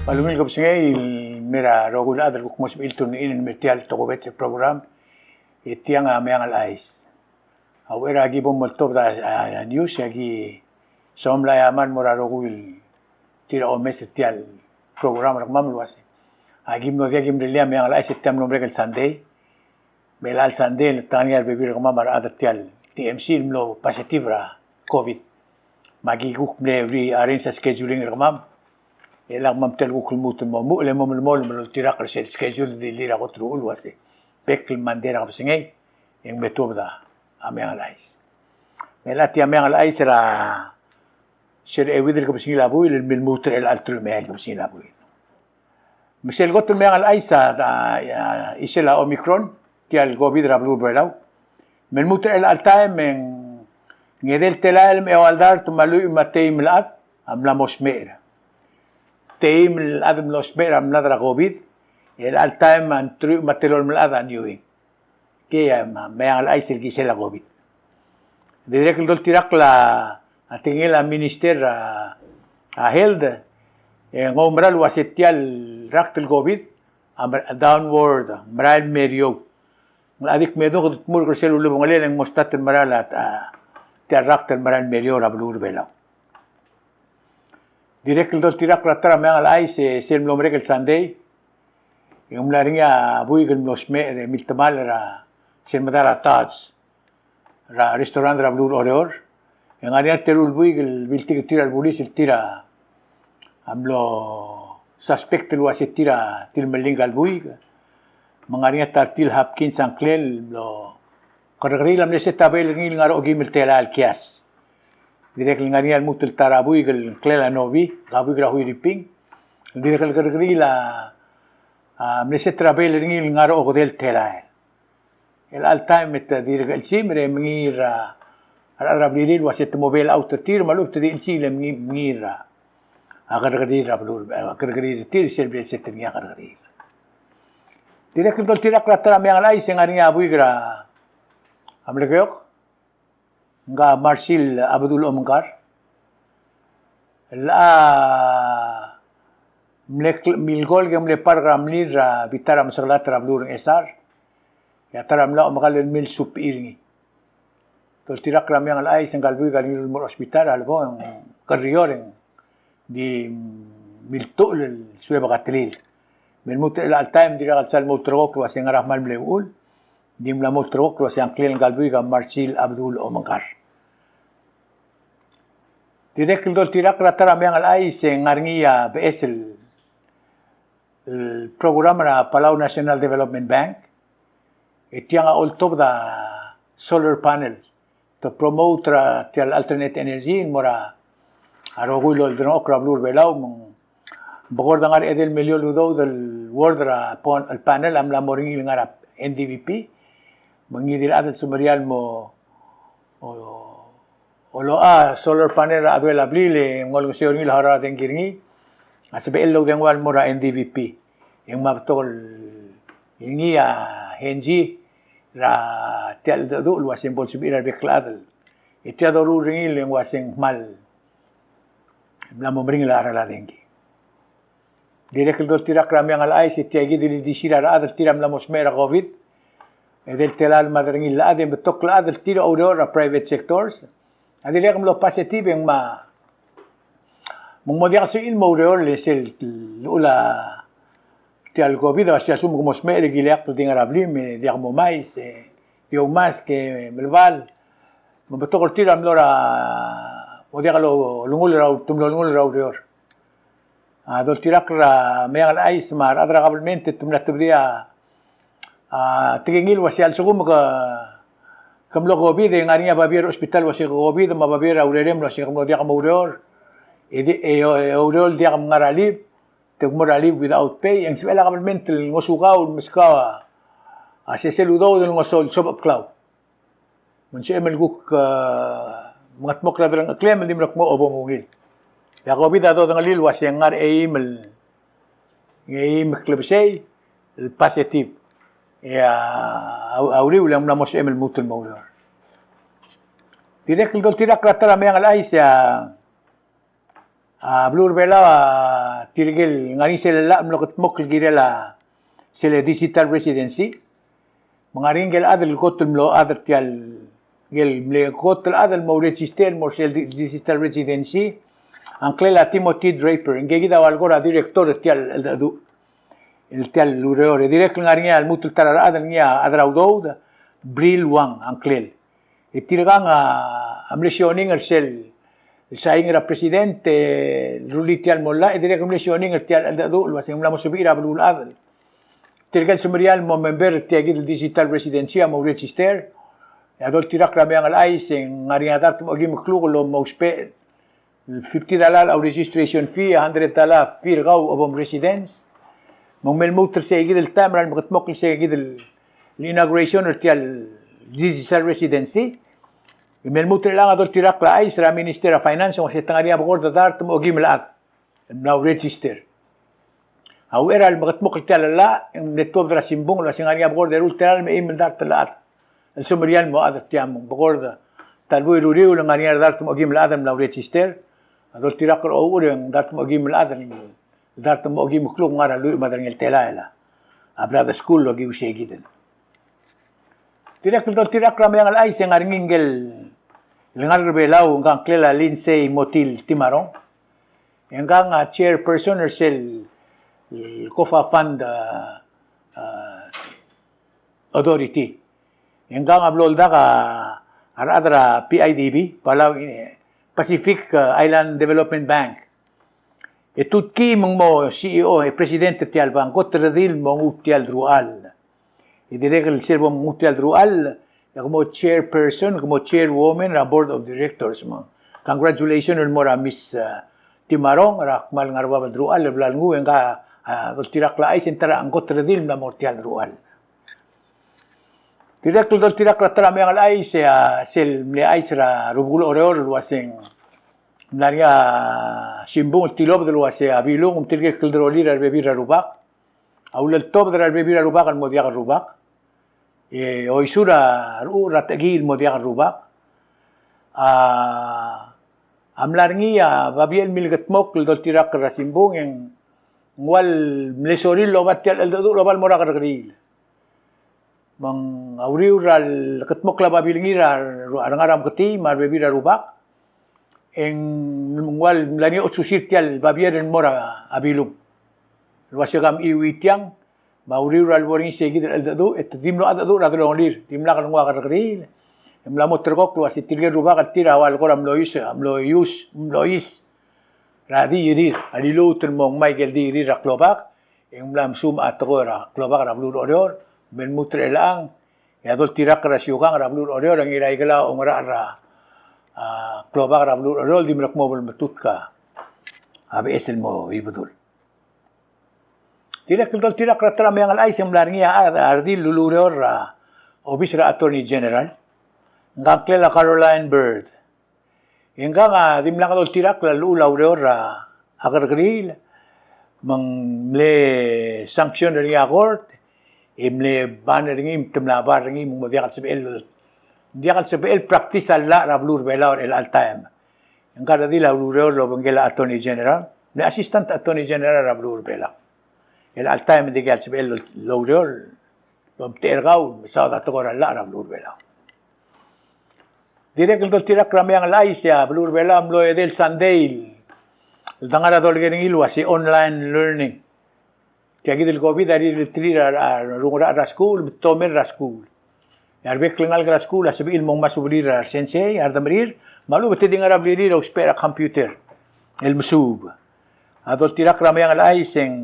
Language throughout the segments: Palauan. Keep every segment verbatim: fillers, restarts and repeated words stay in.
Me a ungil kebesengei el mei er a rokui el chad el kuk mo sebechir el tune in el mei er tia el tokubets el program, e tiang a Meang el Chais. A uchei er a ki bo moltobed a, a, a news, e aki soam el aiamar el mo er a rokui el tir a omes er tia el program er kemam el uase, a ki mlo diak ki mrellii a Meang el Chais er tia el mlo merek el Sunday. Me chelecha el Sunday e le ta er ngii a rebebil er kemam a rechad er tia el T M C el mlo positive er a COVID. Me aki kuk mle rearrange a scheduling er kemam. E chelecha kemam tia el kuk lmuut el mo, mo, le mo melemolem el oltirakl er sel schedule el dilu er a kot el uchul el uase, bek el Monday er a kebesengei e ng me tuobed a Meang el Chais. Me chelecha tia Meang el Chais er a sel euid el kebesengil a buil el mle lmuut er chelecha el teruich me a eai el kebesengil a buil. Me sel kot el Meang el Chais a, a, a, chisel a Omicron, tia el COVID er a beluu er a Belau. Me lmuut er chelecha el taem e ng edei el telael me a eua el dart me a lluich me a teim el chad a mla mo smecher. Teim el chad el mlo smecher a mlad er a COVID, e chelecha el taem a teruich me a telolem el chad a newing. Kei a Meang el Chais el chisel a COVID. Dirrek el doltirakl a tekingel a Minister a, a Health, e ng oumera el uase tia el rakt el COVID a mer-, downward, merael el meriou. Ng locha di kmedung e kede dmu er sel ulebengelel e ng mo start el merael a, a, tia el rakt el merael el meriou er a beluu er a Belau. Dirrek el doltirakl er a ta er a Meang el Chais, e sel mlo merek el Sunday, e ng mla er ngii a buik el mlo smecher e miltemall er a sel medal a Taj er a restaurant er a beluu er a Oreor. E ng ngar er ngii a teru el buik el biltik er tir a rebulis el tir a mlo suspect el uase tir a, tir a melink a buik. Me ng ngar er ngii a ta er tir el Hopkins a ngklel el mlo kerrekeriil a mle set a bail er ngii el ngar er a okeim el telael el kias. Dirrek el ngar er ngii a lmuut el ta er a buik el ngklel a Novi, a buik er a Huiriping. Dirrek el kerrekeriil a, a mle set er a bail er ngii el ngar er a okedei el telael. Chelecha el taem e te dirk chelsimer e mengiil er a, a rechad er a blirir el uase te mo bail out er tir, me a lechub e te di chelsimer e mengiil, mengiil er a, a kerrekeriil er a beluu, a kerrekeriil er tir, sel bla el set er ngii a kerrekeriil. Dirrek el doltirakl er a ta er a Meang el Chais e ng ngar er ngii a buik er a Melekeok, ngka Marshal Abdul Omengkar, el a mle kl-, milkolk e mle park er a mlir er a bita er a mesekelat er a beluu er a Ngchesar, e a ta er a mla omekall el milsubechir er ngii. Doltirakl er a Meang el Chais e ngka el buik a ngiluu el mo er a hospital, a lebo e ng kerrior e ng di miltuchl el suebek a telil. Me lmuut er chelecha el taem e ng dirkak el sal mo ulterekokl el uase ng ngera a kmal mle uchul. Ng di mla mo ulterekokl el uase a ngklel ngka el buik a Marshal Abdul Omengkar. Dirrek el doltirakl er a ta er a Meang el Chais e ng ngar er ngii a beches el, el program er a Palau National Development Bank, e tiang a oltobed a solar panel to promote er a tia el alternate energy el mo er a rokui el oldurengchokl er a beluu er a Belau. Me ng bekord a ngar er a edei el miliol el udoud el word er a pon-, el panel a mla mo er ngii el ngar er a N D B P. Me ngii di el chad el semeriar el mo, o, olocha solar panel er a chad er a blil e ng olengeseu er ngii el harau er a dengki er ngii a sebechel el oudengua el mo er a N D B P. E ng mo betok el ngii a henzi er a tia el cheldecheduch el uase ng bo lsebechir a rebek el chad. E tia doruul er ngii el ng uase ng kmal mla mo meringel a cheral a dengki. Dirrek el doltirakl er a Meang el Chais e tia kid el ildisir a rechad el tir a mla mo smecher er a COVID, e edei el telael me a derengir el chad e ng betok el chad el tir a oureor er a private sectors a dirrek el mlo positive e ng ma, me ng mo diak el sebechir el mo oureor le sel llechul a tia el COVID a uase a lsekum ke mo smecher e ke ileakl el di ngar er a blim e diak momais e di oumask e melebal. Me ng betok el tir a mlo er a, mo diak el olengull er a, te mlo olengull er a ureor. A doltirakl er a Meang el Chais me a rechad er a kabelment e te mla tebedii a, a tekingel el uase a lsekum ke, ke mlo COVID e ng ngar er ngii a babier er a hospital el uase ke COVID me a babier er a urerem el uase ke mlo diak moureor, e di, e, e oureor el diak mngar er a leave, te kmo er a leave without pay, e ng sebechel a kabelment el ngosukau el meskau a, a sesei el udoud el ngoso el sobecheklau. Me ng sebechem el kuk, e, mengetmokl er a delengcheklem el di merekmo obengungil. E a COVID a dodengelii el uase ng ngar er a eim el, eim el klebesei el positive. E a, a, a uriul e ng mla mo sebechem el lmuut el mo oureor. Dirrek el doltirakl er a ta er a Meang el Chais e a A beluu er a Belau a tirke el ngar er ngii sel llach el mlo ketmokl el kirel a sel digital residency. Me ng ngar er ngii ngike el chad el kot el mlo chad er tia el, ngike el mle kot el chad el mo register el mo er sel di-, digital residency, a ngklel a Timothy Draper, ngike kid a ua el kora director er tia el, el, el tia el ureor. E dirrek el ngar er ngii a lmuut el ta er a rechad el ngii a chad er a udoud, Bril Wang a ngklel. E tirkang a mle sioning er sel saing er a president, e, rullii tia el mo llach, e dirrek el mle sioning er tia el cheldecheduch el uasei ng mla mo sebechir a beluulechad. Tirke el semeriar el mo member er tia kid el digital residency a mo register. E a doltirakl er a meang el chais e ng ngar er ngii a dart me a okim el kluk el mo ousbech el fifty dollar a registration fee, a hundred dollar fee er kau a bom residence. Me ng mle lmuut er sei kid el taem er a lemekedmokl sei kid el inauguration er tia el digital residency. E mle lmuut er chelechang a doltirakl a chais er a Minister er a Finance, ng uasei te ngar er ngii a bekord el dart me a okim el chad el mla register. A uchei er a lemekedmokl tia el llach, e ng mle tuobed er a simbung el uasei ng ngar er ngii a bekord el eru el telael me a eim el dart el chad el semeriar el mo chad er tiang. Me ng bekord ta el buil er a uriul e ng ngar er ngii a dart me a okim el chad el mla register. A doltirakl er a uchul e ng dart me a okim el chad, dart me a okim el kluk, ng ngar er a lluich me a derengel telael a blad el skuul el okiu sei kid el. Dirrek el doltirakl er a meang el chais e ng ngar er ngii ngike el ngalek er a Belau, ngka a ngklel a Lindsay Motil Timarong. E ngkang a chairperson er sel, e, COFA Fund, a, a, Authority. E ngkang a blo el dak a, a rechad er a P I D B, Palau, e, Pacific, e, Island Development Bank. E tutkii me ng mo C E O, e president er tia el bank, kot el redil el mo nguu tia el deruchall. E dirrek el sel bo mnguu tia el deruchall, e ke mo chairperson, ke mo chairwoman er a board of directors. Me ng congratulations el mo er a Miss, e, Timarong er a kmal ngar er a bab el deruchall el bla lenguu, e ngka a doltirakl a chais e ng ta er a kot el redil el mla mo er tia el deruchall. Dirrek el doltirakl er a ta er a meang el chais, e a sel mle chais er a Rubekul Oreor el uaseng ng mla er ngii a simbung el tilobed el uasei a Bilung me tirke el klderolir a rebebil er a rubak. A uleltobed er a rebebil er a rubak el mo diak el rubak. E oisur a rechad er a techekii el mo diak el rubak. A, a mla er ngii a babier el milkedmokl el doltirakl er a simbung e ng ua el mle sorir el oba tia el cheldecheduch el oba el mo er a kerrekeriil. Me ng a uriul er a lekedmokl a babilngir er a, er a rengar er a meketii me a rebebil er a rubak, e ng ua el mla er ngii a otsusir tia el babier el mo er a Bilung el uasei kom chiuii tiang, me a uriul er a lebo er ngii sei kid el cheldecheduch, e te di mlo cheldecheduch er a delongelir, dimlak lenguu a kerrekeriil. E mla mo ulterekokl el uasei tirke el rubak el tir a ua el kora mlo ius, mlo ius, mlo ius er a dirir, a liluut el mo ngmai aike el dirir er a klobak, e ng mla mesuub a tekoi er a klobak er a beluu er Oreor. Me lmuut er chelechang, e a doltirakl er a siukang er a beluu er Oreor, e Ngiraikelau a oungerachel er a, a, klobak er a beluu er Oreor, el di merekmo bo lemetutk a beches el mo Ibedul. Dirrek el doltirakl er a ta er a meang el chais e ng mla er ngii a, a redil el ulureor er a obis er a Attorney General, ngka a ngklel a Caroline Bird. E ngkang a dimlak doltirakl a llechul a ureor er a kerrekeriil, me ng mle sanction er ngii a court, e mle ban er ngii, te mla bar er ngii me ng mo diak el sebechel, diak el sebechel practice a llach er a beluu er Belau er chelecha el taem. Ngka a redil a ulureor el obengkel a Attorney General, mle Assistant Attorney General er a beluu er Belau. Chelecha el taem e ng diak el sebechel el oureor el omtechei er kau el mesaod a tekoi er a llach er a beluu er Belau. Dirrek el doltirakl er a meang el chais, e a beluu er Belau a mlo edei el sandei el dengar a dolekoi er ngii el uasei online learning. Tia kid el COVID a rirellterir a, a, a rungerachel er a skuul, me te tomel er a skuul. E a rebek el ngalek er a skuul a sebechir el mo ngmai a subelir er a resensei, a redemerir, me a lechub e te di ngar er a blirir e ousbech er a computer el mesuub. A doltirakl er a meang el chais e ng,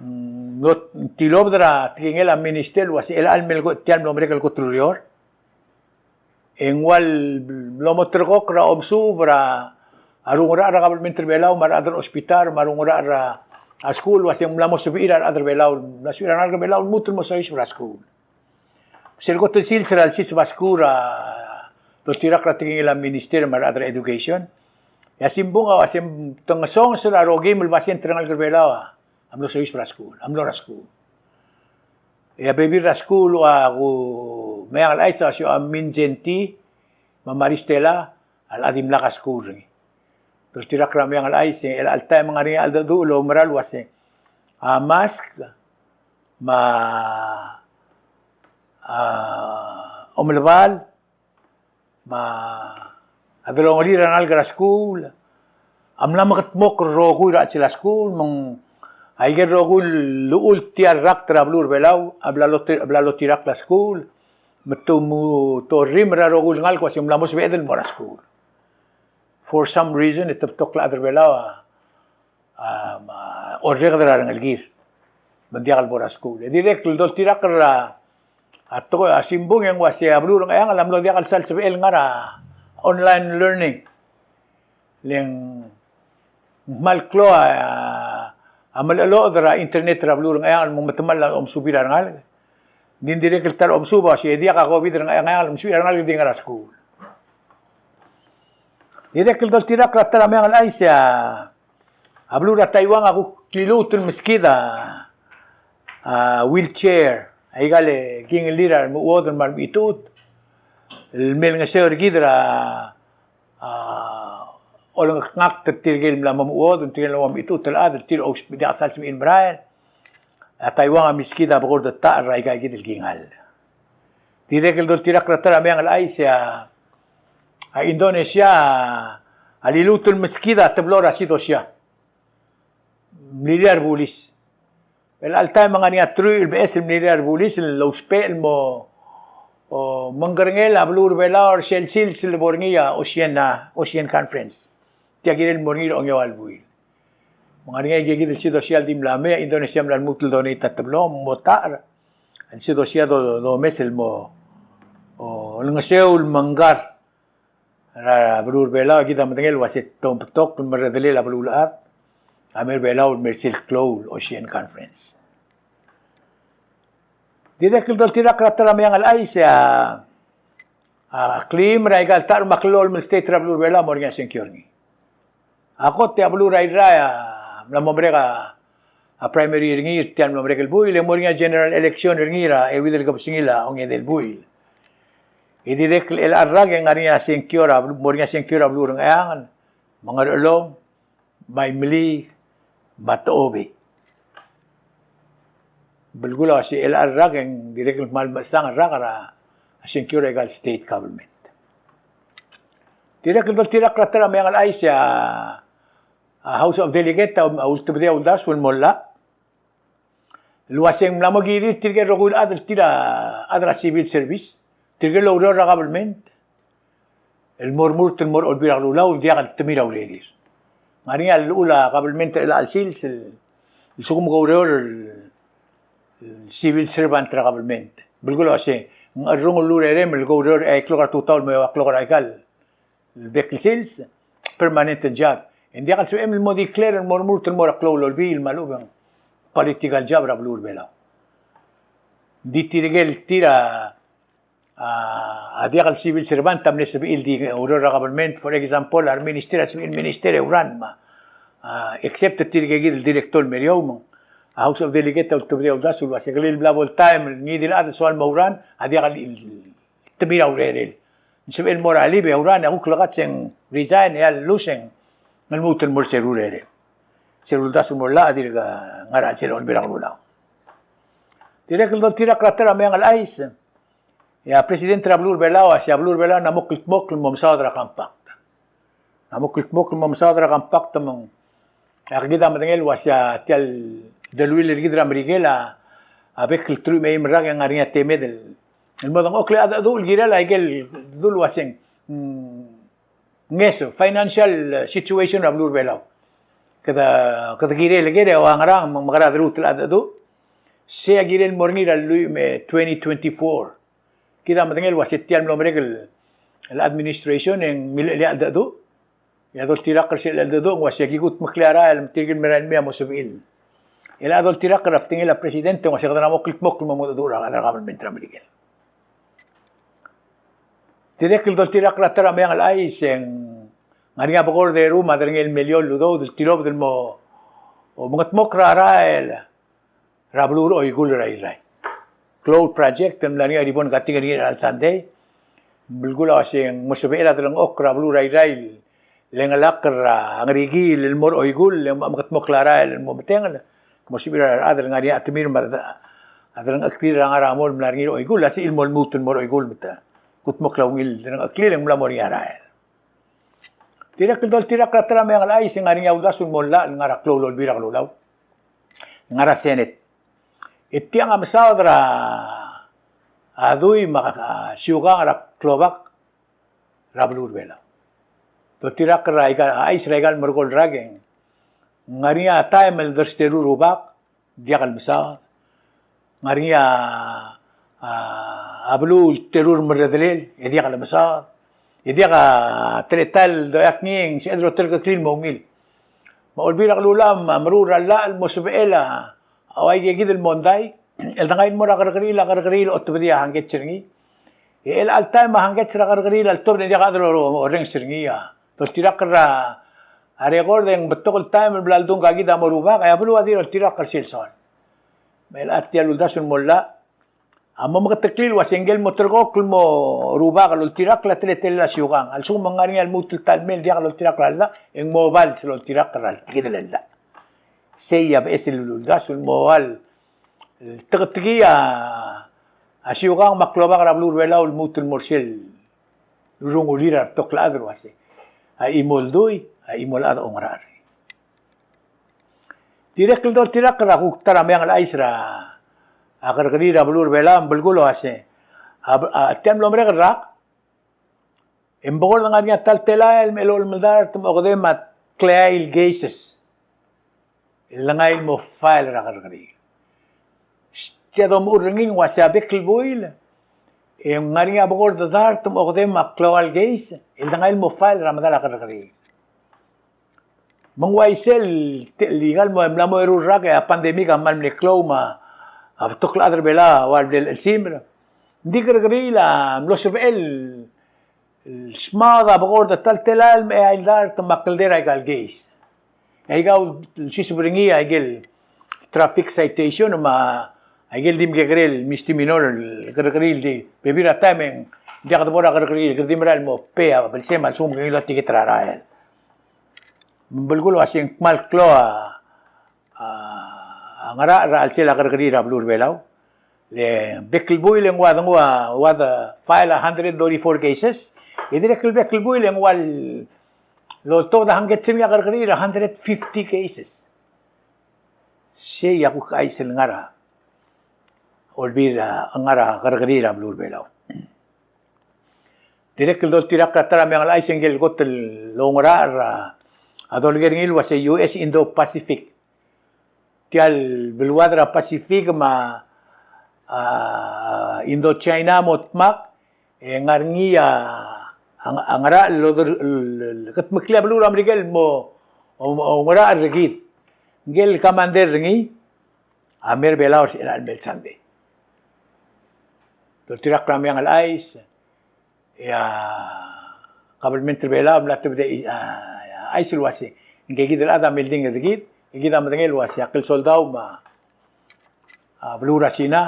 mm, mlo tilobed er a tekingel a minister el uasei chelecha el mei el kot, tia el mlo merek el kot el ureor, e ng ua el mlo mo ulterekokl er a omesuub er a rungerachel er a kabelment er Belau me a rechad er a hospital me a rungerachel er a skuul el uasei ng mla mo sebechir a rechad er Belau, mla sebechir a rengalek er Belau el lmuut el mo soiseb er a skuul. Sel kot el sils er a lsiseb a skuul er a doltirakl er a tekingel a minister me a rechad er a education, e a simbung a uasei te ngesonges er a rokim el basent er a rengalek er Belau a a mlo soiseb er a skuul, a mlo er a skuul. E a bebil er a skuul a ku meang el chais a uasei a Minjenti me a Maristela a locha dimlak a skuul er ngii. Doltirakl er a Meang el Chais, e chelecha el taem e ng ngar er ngii a cheldecheduch el oumera el uase a mask, me a, a, omelebal, me a delongelir a rengalek er a skuul a mla mekedmokl el rokui er a chelsel a skuul, me ng aike el rokui el uchul tia el rakt er a beluu er a Belau a bla lotir-, bla lotirakl a skuul, me te mo, te orrimel er a rokui el ngalek el uase ng mla mo sebeched el mo er a skuul. For some reason, e te betok el chad er a Belau a a, a, orreked er a rengelekir me ng diak el bo er a skuul. E dirrek el doltirakl er a, a tekoi, a simbung e ng uase a beluu er a Ngcheangel a mlo diak el sal sebechel ngar er a online learning. Le ng kmal klou a, a melecheloched er a internet er a beluu er a Ngcheangel el mo metemall a omesubir a rengalek. Ng di dirrek el ta er a omesub a uase diak a COVID er a Ngcheangel, omesubir a rengalek e di ngar er a skuul. Dirrek el doltirakl er a ta er a Meang el Chais, a a beluu er a Taiwan a kuk liluut el meskid a, a wheelchair, aika el kingellir a remechuodel me a remechitechut el me olengeseu er kid er a, a, olengekngakt er tirke el mla mo mechuodel, tirke el mla mo mechitechut el chad, tir a ousbech, diak el sal sebechir el merael. A Taiwan a meskid a bekord el tachel er aika kid el kingall. Dirrek el doltirakl er a ta er a Meang el Chais, a, a Indonesia a liluut el meskid a teblo er a sidosia. Mlilia er a rebulis. Chelecha el taem e ng ngar er ngii a truich el beches el mlilia er a rebulis el lousbech el mo, o, mengkerengel a beluu er a Belau er sel sils el bo er ngii a Ocean, a, Ocean Conference. Tia kirel el mo er ngii er a ongeua el buil. Me ng ngar er ngii aike kid el sidosia el di mla mei, a Indonesia a mla lmuut el donate a teblo, mo tachel. El sidosia do, domes el mo, o, olengeseu el mengkar er a beluu er a Belau, e kid a medengei el uase te ombetok el merredelel a beluulechad a mei er a Belau el mer sel klou el Ocean Conference. Dirrek el doltirakl er a ta er a Meang el Chais, a, a kleim er aika el tachel me a klou el state er a beluu er a Belau a mo er ngii a sengkio er ngii. A kot e a beluu er a Irrai a mla mo merek a, a primary er ngii er tia el mlo merek el buil, e mo er ngii a general election er ngii er a euid el kebesengil a ongedei el buil. E dirrek el chelecha el rak e ng ngar er ngii a sengkio er a, mo er ngii a sengkio er a beluu er a Ngcheangel, me a Ngerchelong, me a Imeliik, me a Tochobei. Belkul a uase chelecha el rak e ng dirrek el kmal mechesang el rak er a sengkio er aika el state government. Dirrek el doltirakl er a ta er a Meang el Chais, a, a House of Delegate a, a ultebedii a uldasu el mo llach el uase ng mla mo kirir tirke el rokui el chad el tir a chad er a civil service, tirke el oureor er a government, el mo remurt el mo er a Olbiil er a Kelulau, ng diak el temir a urerir. Ng ngar er ngii a llechul a government er chelecha el sils el, el lsekum ke oureor el, el civil servant er a government. Belkul a uase ng cherrungel el urerem el ke oureor er a eai el klok er a tutau el mo eua el klok er aika el bek el sils, permanent el job. E ng diak el sebechem el mo declare el mo remurt el mo er a klou el olbiil me a lechub e ng political job er a beluu er a Belau. Ng di tirke el tir a, a, a diak el civil servant a mle sebechir el di oureor er a government, for example, a re minister a sebechir el minister e ouran me a, a, except tirke kid el director el me er eou me ng, a House of Delegate a ultebedii a uldasu el uase kele el bla bo el taem el ngii di el chad el soal mo ouran a diak el temir a urerel. Ng sebechel el mo er a leave e ouran e a kuk lekats e ng resign e a lluus e ng lmuut el mo er se el urerel. Se el uldasu el mo llach a dirk ngar er a chelsel a Olbiil er a Kelulau. Dirrek el doltirakl er a ta er a Meang el Chais, e a president er a beluu er a Belau a uase a beluu er a Belau a mo kldmokl el mo mesaod er a compact. A mo kldmokl el mo mesaod er a compact me ng, e kid a medengei el uase tia el deleuill er kid er a Merikel a, a bek el truich me a eim el rak e ng ngar er ngii a temed el, el mo dengchokl e a cheldecheduch el kirel a ikel dedu el uase ng, mm, ngeso, financial, eh, situation er a beluu er a Belau. Kede, kede kirel el ker e ua ngerang me ng mekera deruut el cheldecheduch. Se a kirel el mo er ngii er a lluich me a twenty twenty-four. Kid a medengei el uase tia el mlo merek el, el administration e ng milechellii a cheldecheduch. E a doltirakl er sel cheldecheduch e ng uase ki kudmeklii a rael me tirke el merael mei a mo sebechir. E a doltirakl er a btengel a president e ng uase kede mo kldmokl el mo mengedecheduch er a, er a government er a Merikel. Dirrek el doltirakl er a ta er a Meang el Chais e ng ngar er ngii a bekord el eru me a derengel el miliol el udoud el tilobed el mo, o, mengedmokl er a rael er a beluu er a Oikull er a Irrai. Klou el project el mla er ngii a ribbon cutting er ngii er a Sunday. Belkul a uase ng mo sebechel a delengchokl er a beluu er a Irrai el le ngelakl er a Ngerikiil el mo er a Oikull, le ng mekedmokl a rael el mo metengel, mo sebechir a rechad el ngar er ngii a chetemir me a de-, a delengcheklir er a ngar er a mong el mla er ngii er a Oikull, a se el mo lmuut el mo er a Oikull me te kudmokl a ungil delengcheklir e ng mla mo er ngii a rael. Dirrek el doltirakl er a ta er a meang el chais e ng ngar er ngii a uldasu el mo llach el ngar er a klou el Olbiil er a Kelulau. Ngar er a Senate. E tiang a mesaod er a dui me a siukang er a klobak er a beluu er a Belau. Doltirakl er a ika, a chais er a ika el merekong el rak e ng ngar er ngii a taem el ders teru el rubak, diak el mesaod. Ngar er ngii a, a, a beluu el teru el merredelel, e diak el mesaod. E diak a teletael el doiak ngii e ng sebeched el oterkeklii el mo ungil. Me a Olbiil er a Kelulau a meruul er a llach el mo sebechel a, a uaikakid el mondai, el dengai el mo er a kerrekeriil, a kerrekeriil a otebedii a hangkets er ngii. E chelecha el taem a hangkets er a kerrekeriil a letobed e ng diak a chad el orrenges er ngii a. Doltirakl er a record e ng betok el taem el bla ledung a kid a mo rubak, e a beluu a di oltirakl er sel soal. Me chelecha tia el uldasu el mo llach a mo meketeklii el ua se ngike el mo terrekokl el mo rubak el oltirakl a teletelel a siukang. A lsekum ng ngar er ngii a lmuut el ta el mei el diak loltirakl a llach, e ng mo obals el oltirakl er a lekid el llach. Sei a beches el uldasu el mo ua el teketekii a siukang me a klobak er a beluu er a Belau el lmuut el mo er sel urungulir a rebetok el chad el ua se a chimo el dui, a chimo el chad a oungerachel. Dirrek el doltirakl er a kuk ta er a meang el chais er a kerrekeriil er a beluu er a Belau, me belkul el ua se a, a, tia el mlo merek el rak, e ng bekord ngar er ngii a ta el telael me a elolem el dart me a okedei me a kleai el cases el lengai el mo file er a kerrekeriil. Tia domechur er ngii ng ua se a bek el buil e ng ngar er ngii a bekord dart me a okedei me a kleua el case el dengai el mo file er a medal a kerrekeriil. Me ng uaisei el te-, el ikal mo, mla mo eru el rak e a pandemic a kmal mle klou me a betok el chad er a Belau a ua le bla el chelsir. Ng di kerrekeriil a mlo sebechel el smaod a bekord a ta el telael me a eai el dart me a kldei er a ikal case. E aika a ulsiseb er ngii a ikel traffic citation me a ikel di mekekerei el misdemeanor el kerrekeriil. Di bebil er a taem e ng diak debo er a kerrekeriil, kede di merael el mo pay a belsem a lsekum ke ngiluu a tiket er a rael. Me belkul el ua se ng kmal klou a, a, a ngerachel er a chelsel a kerrekeriil er a beluu er a Belau. Le bek el buil e ng ua de nguu a, ua de file a hundred thirty-four cases. E dirrek el bek el buil e ng ua loltobed a hangkets er ngii a kerrekeriil er a hundred fifty cases. Sei a kuk chais el ngar er a Olbiil, a, ngar er a kerrekeriil er a beluu er a Belau. Dirrek el doltirakl er a ta er a meang el chais e ngike el kot el oungerachel er a, a dolekoi er ngii el ua se U S Indo-Pacific. Tia el beluad er a Pacific me a, a, Indochina mo dmak, e ngar er ngii a, a, a ngerachel el, el, el, el kedmeklii a beluu er a Merikel el mo, o, oungerachel er kid. Ngike el commander er ngii a mei er a Belau er sel mei el sandei. Doltirakl er a meang el chais, e a kabelment er a Belau a mla tebedii a, a chais el ua se ngike kid el chad a meldingel er kid, e kid a medengei el ua se a klsoldau me a, a beluu er a Sina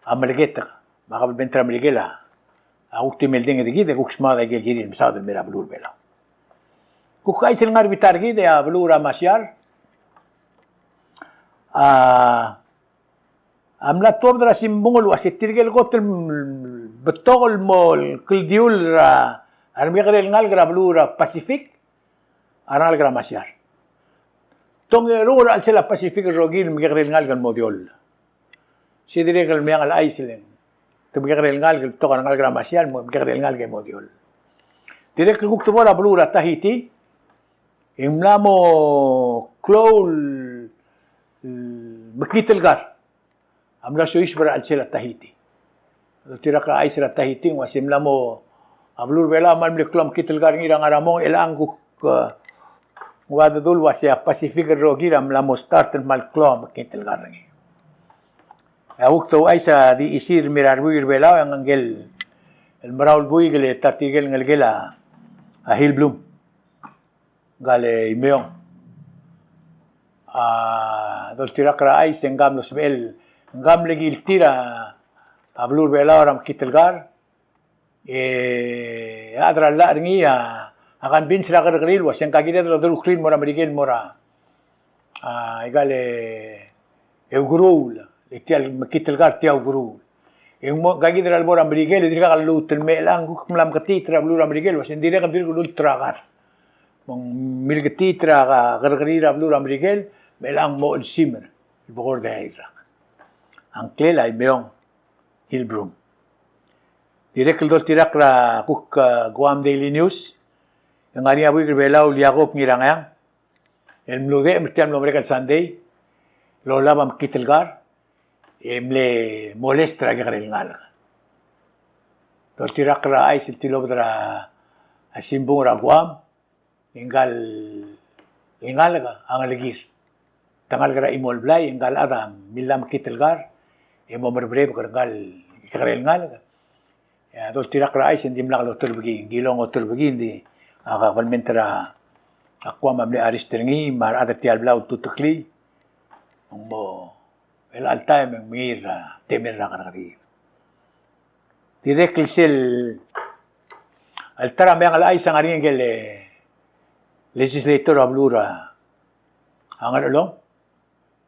a meleketek, me a kabelment er a Merikel a kuk di meldingel er kid e kuk smaod a ikel kirir el mesaod el mei er a beluu er a Belau. Kuk chais el ngar er a bita er kid e a beluu er a Masiar a, a mla tuobed er a simbung el ua se tirke el kot el betok el mo kldiul er a remekekerei el ngalek er a beluu er a Pacific a rengalek er a Masiar. Te ongerung er a chelsel a Pacific el rokir el mekekerei el ngalek el mo dioll. Se dirrek el meang el chais el ng, te mekekerei el ngalek el betok a rengalek er a Masiar el mo mekekerei el ngalek e mo dioll. Dirrek el kuk debo er a beluu er a Tahiti, e ng mla mo klou el, el mekngit el kar a mla soiseb er a chelsel a Tahiti. Doltirakl er a chais er a Tahiti ng ua se mla mo, a beluu er a Belau a kmal mle klou a mekngit el kar er ngii er a ngar er a mong, chelechang kuk, e, ng ua dedu el ua se a Pacific el rokir a mla mo start el kmal klou a mekngit el kar er ngii. E a kuk douchais a di chisir el mei er a rebuik er a Belau e ngike el, el merau el buik el ta er tirke el ngelekel a, a Hillblom. Ngka el Imeong. A, doltirakl er a chais e ngka a mlo sebechel, ngka a mle kiltir a, a beluu er a Belau er a mekngit el kar, e a chad er a llach er ngii a a convince er a kerrekeriil el uasei ng ka kired el oderukl el mo er a Merikel el mo er a, a, ikal e, eukeruul, e tia el mekngit el kar tia eukeruul. E ng mo, ka kid er a lebo er a Merikel, e dirkak lluut el me chelechang kuk mla meketiit er a beluu er a Merikel el uasei ng dirrek el dirk lluut er a kar. Me ng milketiit er a kerrekeriil er a beluu er a Merikel, me chelechang mo chelsimer el bekord a eai el rak. A ngklel a Imeong Hillbroom. Dirrek el doltirakl er a kuk, e, Guam Daily News, e ng ngar er ngii a buik er a Belau el Jacob Ngirangeang, el mludechem er tia el mlo merek el sandei el olab a mekngit el kar, e mle molest er a kekerei el ngalek. Doltirakl er a chais el tilobed er a simbung er a Guam, e ngkal ngalek a ngelekir. Te ngalek er a chimo el blai, e ngkal chad a mla mekngit el kar, e mo mereberebek er ngkal kekerei el ngalek. E a doltirakl er a chais e ng dimlak loterebekii, ng kilong oterebekii, ng di a kabelment er a Guam a mle arrest er ngii, me a rechad er tia el Belau a ultuteklii, me ng mo el all time e ng mengiil er a temel er a kerrekeriil. Dirrek el sel, el ta er a Meang el Chais a ngar er ngii a ngike el legislator er a beluu er a Ngerchelong.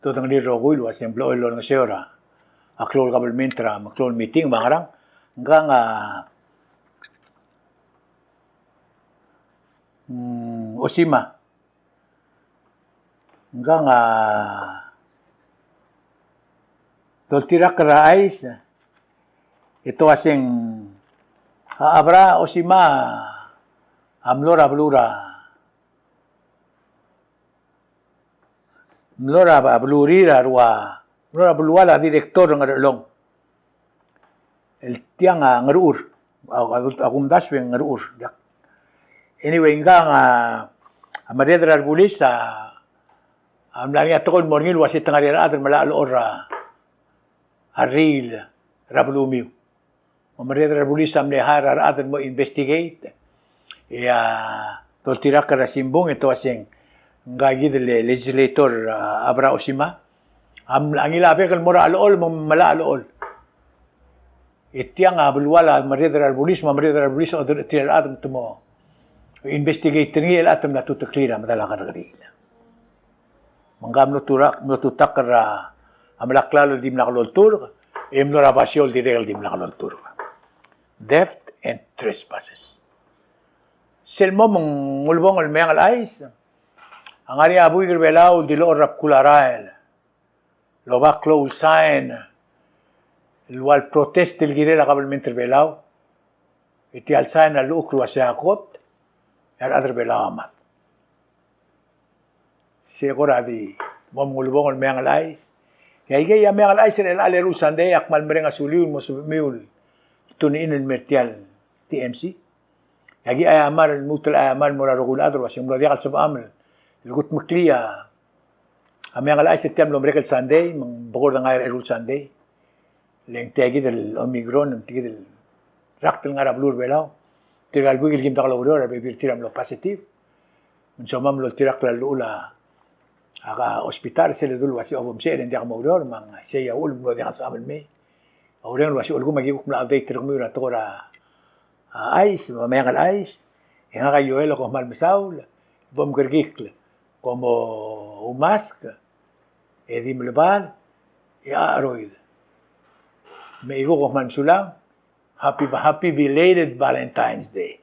Dodengelii el rokui el uasei ng blechoel el olengeseu er a klou el kabelment er a meklou el meeting me a ngerang, ngkang a, mm, Osima. Ngkang a doltirakl er a chais e te uaseng a Abra Osima a mlo er a beluu er a, mlo er a belurir a rua, mlo er a belual a director er a Ngerchelong. El tiang a Ngerchur. A, a, a kumdasu e ng Ngerchur. Anyway, ngkang a, a merreder a rebulis a, a mla er ngii a tekoi el mo er ngii el uasei te ngar er ngii a rechad el melai a lechor er a, a rriil er a belumiu. Me a merreder a rebulis a mle hire a rechad el mo investigate. E a doltirakl er a simbung e te uaseng ngka kid el legislator, a, Abra Osima a mla, a ngilai a bek el mo er a chelechol me ng melai a chelechol. E tiang a belual a merreder a rebulis, me a merreder a rebulis a orderechetir a rechad me te mo investigate er ngii el chad me te mla tuteklii er a medal a kerrekeriil. Me ngka a mlo turak, mlo tutakl er a, a mla klalo el dimlak lolturk, e mlo er a basio el dirrek el dimlak lolturk. Theft and trespasses. Sel mo me ng ulebongel el Meang el Chais a ngar er ngii a buik er a Belau el di lechor er a bkul a rael el oba klou el sign el ua el protest el kirel a kabelment er a Belau. E tia el sign a llechukl el uasei a kot e a rechad er a Belau a mad. Se kora di mo me ng ulebongel el Meang el Chais. E aikei a Meang el Chais er chelecha el eru el sandei a kmal mereng a suliu el mo sebechemiu el tune in el mer tia el T M C. E aki aiamar el lmuut el aiamar el mo er a rokui el chad el uaseng mlo diak el sebecham el kudmeklii a Meang el Chais er tia el mlo merek el sandei, me ng bekord a ngar er a eru el sandei. Le ng tia kid el Omicron, ng tia kid el rakt el ngar er a beluu er a Belau. Tirka el buik el kim diak loureor a rebebil er tir a mlo positive. Me ng somam el oltirakl a llechul a, a hospital, sel dul uasei obomsech e ng diak moureor, me ng sei a uchul me ng mlo diak el sebecham el mei. A ureng el uasei ulekum a ki kuk mla update er kemiu er a tekoi er a, a, chais, me a Meang el Chais, e ngak a Joel a kom kmal mesaul, bo mkerekikl, kom oumask, e di melebal, e a cheroid. Me a iko kom kmal mesulang, happy, happy belated Valentine's Day.